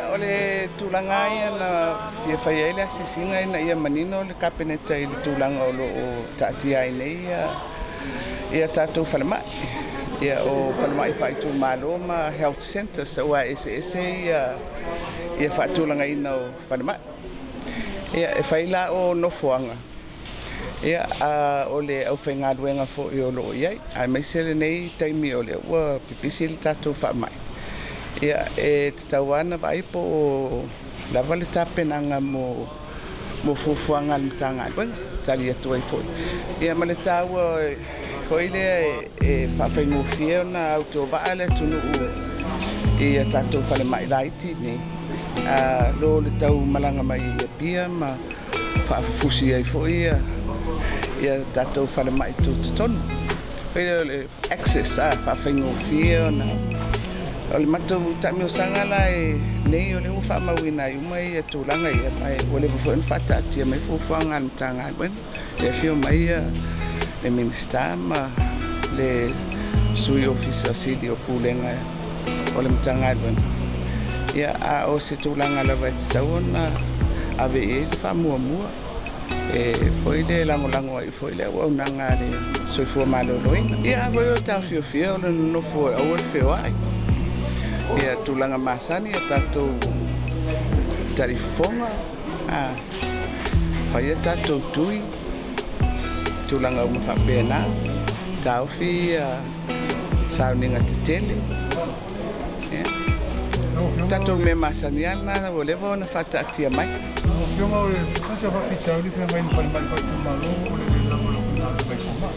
Ia, o le tulaga lava ia na fia fai ai le asiasiga ina ia manino le Kapeneta i le tulaga o lo o taatia ai nei ia tatou falemai. Ia, o falemai faaitumalo ma health centres, aua e eseese ia faatulagaina o falemai. Ia, e fai la o nofoaga, ia, a o le aufaigaluega foi o lo o i ai, aemaise lenei taimi o lea ua pipisi le tatou faamai. Ia, e tatau lava ona vaai po o lava le tapenaga mo fuafuaga a le Matagaluega, tali atu ai foi. Ia, ma le taua foi lea e faafaigofie ona autovaa le atunuu i a tatou falemai laiti nei, lo le tau malaga mai i Apia ma faafufusi ai foi ia tatou falemai tutotonu. Foi lea o le access a faafaigofie ona o le matou taamiosaga la e nei o lea ua faamauina ai uma ia tulaga ia, ma ua leva foi ona faataatia mai fuafuaga a le Matagaluega. E afio mai ia le Minisita ma le Sui Ofisa Sili o Pulega o le Matagaluega. Ia, a o se tulaga lava e tatau ona ave i ai le faamuamua e foi le lagolago ai foi le auaunaga a le Soifua Maloloina. Ia, a foi o le taofiofia o le nonofo e aua le feoai. Ia, tulaga masani ia tatou talifofoga, a fai a tatou tui, tulaga uma faapena, taofi ia sauniga tetele. Ia, tatou mea masani lava lena ua leva ona faataatia mai. Lau Afioga, o le tasi o faafitauli feagai ma falemai faaitumalo o le le lava o le aufaigaluega i fomai.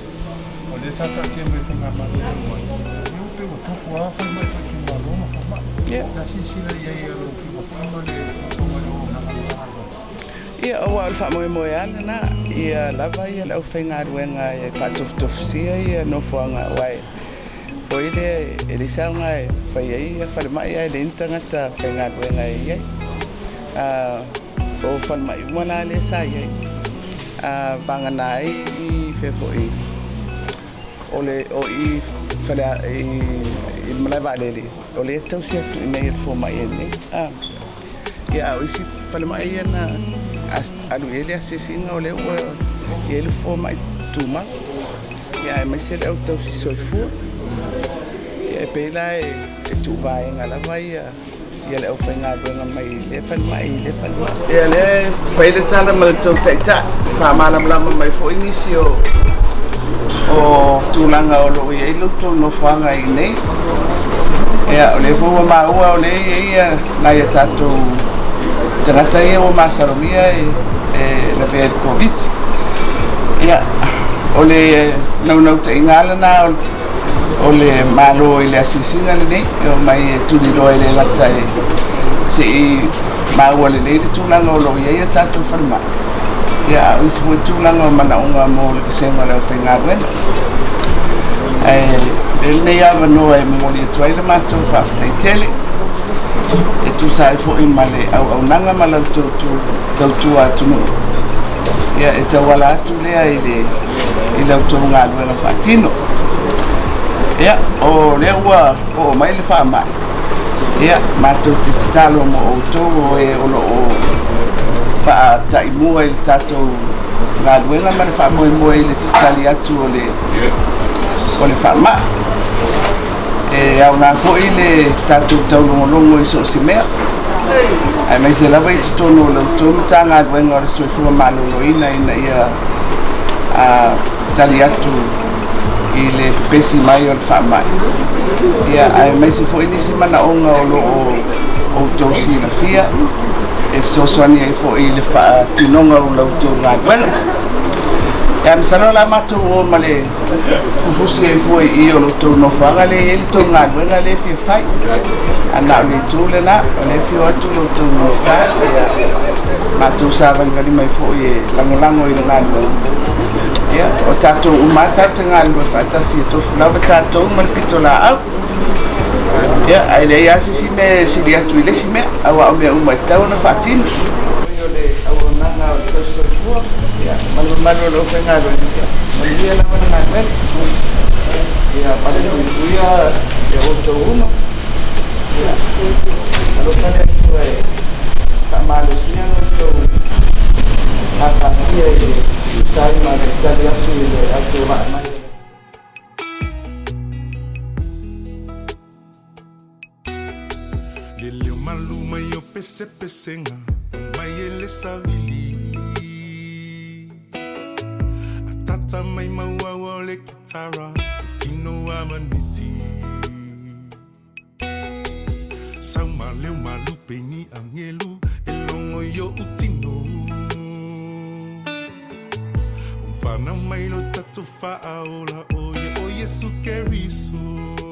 O lea sa taatia mai e faigamalo talu ai, ia ua pei ua tofu lava falemai faaitumalo ma fomai. Sa silasila i ai lau Afioga foi ma le faafofoga i le auaunaga a le Matagaluega? Ia, aua o le faamoemoe lava lena, ia lava ia le aufaigaluega e faatofutofusia ia nofoaga, aua e foi lea e leai se aoga e fai ai ia falemai ae leai ni tagata faigaluega e i ai. O falemai uma la lea sa i ai, vagana ai i fea foi o le o i fale i le malae vaalele o lea e tausi atu i inei e le fomai e nei. Ia, a o isi falemai ia na alu i ai le asiasiga o lea ua i ai le fomai tumau. Ia, aemaise le au tausi soifua. Ia, e pei la e tuuvaega lava ia le aufaigaluega mai lea falemai i lea falemai. Ia, lea e fai le tala ma le tou taitai, faamalamalama mai foi nisi o tulaga o lo o i ai lo outou nofoaga i nei. Ia, o lea foi ua maua o lea e i ai nai a tatou tagata ia ua masalomia e lavea i le Koviti. Ia, o le naunautaiga lava lena o le Malo i le asiasiga lenei, e omai e tuliloa e le lata e se i maua lelei le tulaga o lo o i ai a tatou falemai. Ia, a o isi foi tulaga o manaoga mo le vasega o le aufaigaluega. Ae avea lenei avanoa e momoli atu ai le matou faafetai tele e tusa ai foi ma le auaunaga ma la outou tautua atunuu. Ia, e tauala atu lea i la outou galuega faatino. Ia, o lea ua oo mai le faamai, ia, matou te tatalo mo outou o e o lo o faataimua i le tatou galuega ma le faamoemoe i le tatali atu o le faamai. E aoga foi le tatou taulogologo i so o se mea, aemaise lava i totonu o la outou Matagaluega o le Soifua Maloloina ina ia tali atu i le pepesi mai o le faamai. Ia, aemaise foi nisi manaoga o lo o outou silafia e fesoasoani ai foi i le faatinoga o la outou galuega. Ia, masalo o le a matou o ma le fufusi ai fua i i o lo outou nofoaga lea e i ai le tou galuega lea e fia fai. A na o le itu lena, o lea e afio atu lo outou Minisita, ia, matou savalivali mai foi e lagolago i le galuega. Ia, o tatou uma lava tatou te galulue faatasi e tofu lava tatou ma le pitolaau. Ia, ae leai lava se isi mea e sili atu i le isi mea, aua o mea uma e tatau ona faatino. O le auaunaga o le tausisoifua, ia, ma le mamalu o le aufaigaluega, ia, manuia lava le galuega. Ia malupuipuia ia outou uma. Ia, alofa. Alofa le Atua e faamalosia lo outou gafatia i le tusa ai ma le tali atu i le autovaa mai o le Le leo malu mai o pesepesega mai e le savili Atata mai mauaua o le kitara tino a maneti Sau ma leo malupe ni angelu e logo i oʻu tino Whanau mai lo tatou faaola o ia o Iesu Keriso.